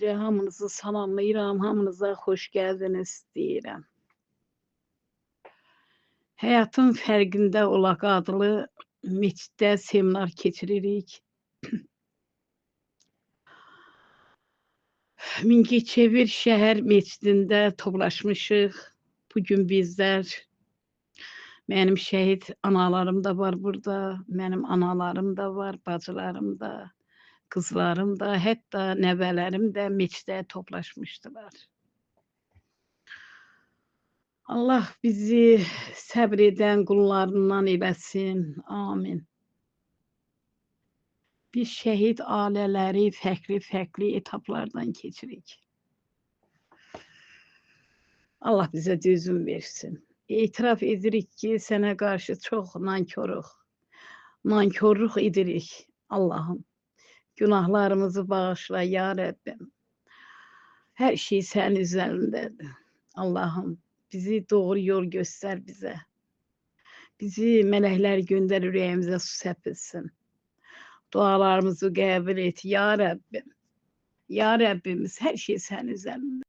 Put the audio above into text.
Üzrə hamınızı salamlayıram, hamınıza xoş gəldiniz deyirəm. Həyatın fərqində olaq adlı məsciddə seminar keçiririk. Mingəçevir şəhər məscidində toplaşmışıq. Bugün bizlər, mənim şəhid analarım da var burada, mənim analarım da var, bacılarım da, qızlarım da, hətta nəvələrim də məscidə toplaşmışdılar. Allah bizi səbr edən qullarından eləsin. Amin. Biz şəhid ailələri fərqli-fərqli etaplardan keçirik. Allah bizə dözüm versin. Etiraf edirik ki, sənə qarşı çox nankoruq. Nankorluq edirik Allahım. Günahlarımızı bağışla ya Rəbbim. Hər şey sənin üzərindədir. Allahım, bizi doğru yol göstər bizə. Bizi mələklər göndər, ürəyimizə su səpilsin. Dualarımızı qəbul et ya Rəbbim. Ya Rəbbimiz, hər şey sənin üzərindədir.